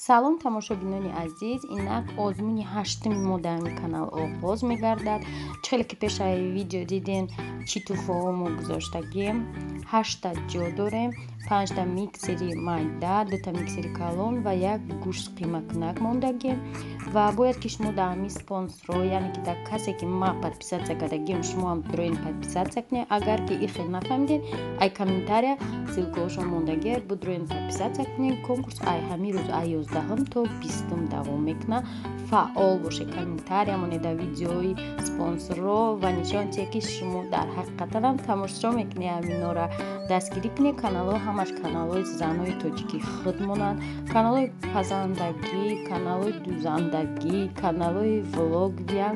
Салом, тамошобинони азиз! Инак озмуни ҳаштуми мо дар ин канал оғоз мегардад. Чӣ хеле ки пешаи видео дидем, чӣ тӯҳфаҳо мо гузоштагем. Ҳашта ҷо дорем: панҷта миксери майда, дута миксери калон ва як гӯшт қимакунак мондагем. Ва бояд ки шумо дар ҳамин спонсорро, яъне ки дар касе ки ма подписаться кардагим, шумо ҳам дуроин подписаться кунед. Агар ки и хел нафаҳмидед, ай комментария ссылкаҳошон мондагия, будроин подписаться кунед. Конкурс ай ҳамин рӯз, ай 11-ум то 20-ум давом мекунад. Фаъол бошед, комментария монед дар видеои спонсорро ва нишон диҳед, ки шумо дар ҳақиқатанам тамошо мекунед. Ҳаминора дастгирӣ кунед. Каналҳо ҳамаш каналҳои занои тоҷикӣ худ монанд: каналҳои пазандагӣ, каналҳои дузандагӣ, каналҳои влогвиян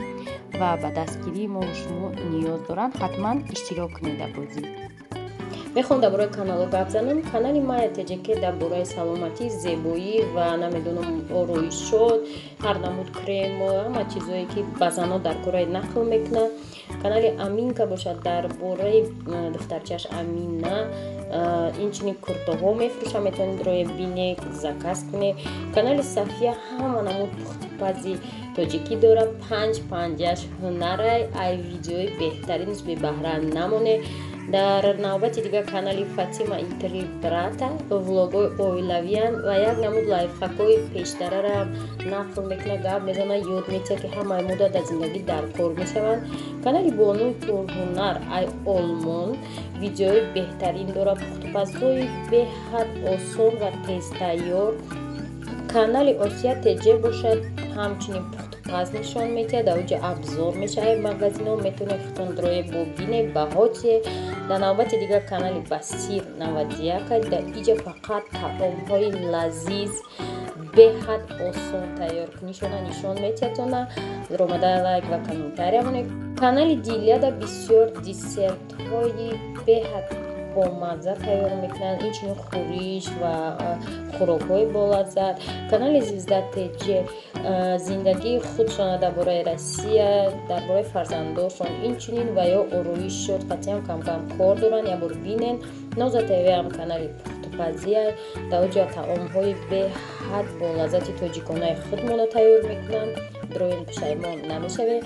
ва ба дастгирии мо шумо ниёз доранд. Ҳатман иштирок кунед дар бозӣ. Мехоҳам дар бораи каналҳо гап занам. Канали Майя ТЖК дар бораи саломатӣ, зебоӣ ва, намедонам, ороишот, ҳар намуд крем, ҳама чизое ки ба занҳо дар кораи нақл мекунад. Канали Аминка бошад, дар бораи духтарчааш Амина, инчунин куртоҳо мефурӯшад. Метавонед роя бинед, заказ кунед. Канали Сафия ҳама намуд пухтупази тоҷикӣ дорад. Панҷ панҷаш ҳунарай. Ай видеои беҳтаринаш бебаҳра намонед. Дар навбати дигар канали Фатима и три брата влогҳои оилавиянд ва як намуд лайфхакҳои пештарарам нақл мекунад, гап мезанад, ёд метиҳад, ки ҳамаи муддат дар зиндагӣ дар кор мешаванд. Канали Бонуи пурҳунар ай Олмон видеои беҳтарин дорад, пухтупазҳои беҳад осон ва тезтайёр. Канали Осия ТЖ бошад, ҳамчунин пухтупаз нишон медиҳад. Дар оҷа обзор мешавад магазинҳо, метавонед худтон дроя бо бинед, баҳо тиҳед. Дар навбати дигар канали Басир 91. Дар иҷа фақат таомҳои лазиз, беҳад осон тайёркунишона нишон метиҳадтона. Омада лайк ва комментария монед. Канали Дилияда бисёр десертҳои беҳад бомазза тайёр мекунанд, инчунин хӯриш ва хӯрокҳои болаззат. Канали Звезда ТЖ зиндагии худшона дар бораи Россия, дар бораи фарзандошон, инчунин ва ё ороишот қатъиам камкам кор доранд, якбор бинен. Ноза ТВам канали пухтупазия. Дар оҷа таомҳои беҳад болаззати тоҷиконаи худмона тайёр мекунанд. Дроин пушаймон намешавед.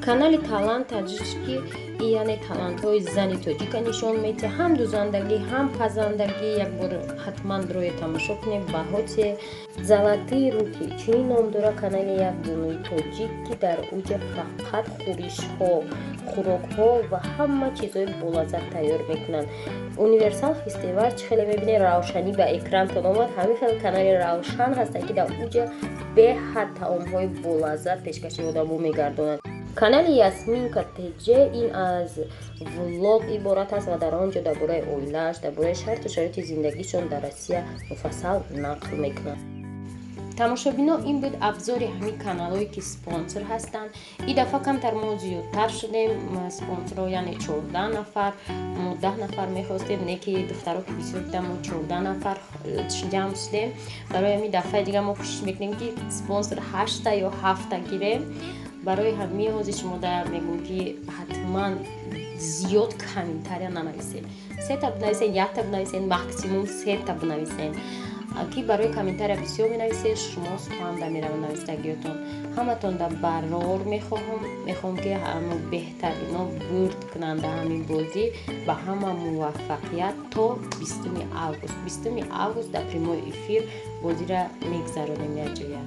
Канали Талант Таҷички, яъне талантҳои зани тоҷика нишон медиҳад: ҳам дузандагӣ, ҳам пазандагӣ. Якбор ҳатман рӯи тамошо кунед, баҳо тиҳед. Золотые руки чунин ном дорад канали як бонуи тоҷик, ки дар уҷа фақат хӯришҳо, хӯрокҳо ва ҳама чизҳои болаззат тайёр мекунанд. Универсал фестивал, чӣ хеле мебинед, равшанӣ ба экрантон омад, ҳамин хел канали Равшан ҳастанд, ки дар уҷа беҳад таомҳои болаззат пешкаши одамо мегардонанд. Канали Ясминка ТЖ ин аз влог иборат аст ва дар он ҷо дар бораи оилааш, дар бораи шарту шароити зиндагишон дар Россия муфассал нақл мекунад. Тамошобино, ин буд обзори ҳамин каналҳое ки спонсор ҳастанд. Ин дафъа камтар мо зиёдтар шудем спонсорҳо, яъне 14 нафар. Мо 10 нафар мехостем, не ки духтаро ки бисёр дида, мо 14 нафар ҷамъ шудем. Барои ҳамин дафъаи дигар мо кӯшиш мекунем, ки спонсор ҳашта ё ҳафта гирем. Барои ҳамин ҳозир шумо да мегӯм, ки ҳатман зиёд комментария нанависед. Сета бинависед, якта бинависед, максимум сета бинависед, ки барои комментария бисёр менависед, шумо спамда меравад навистагиётон. Ҳаматон да барор мехоҳам. Мехоҳам, ки ҳама беҳтарино бурд кунанд дар ҳамин бозӣ. Ба ҳама муваффақият. То 20-уми август. 20-уми август дар прямой эфир бозира мегзаронем якҷоя.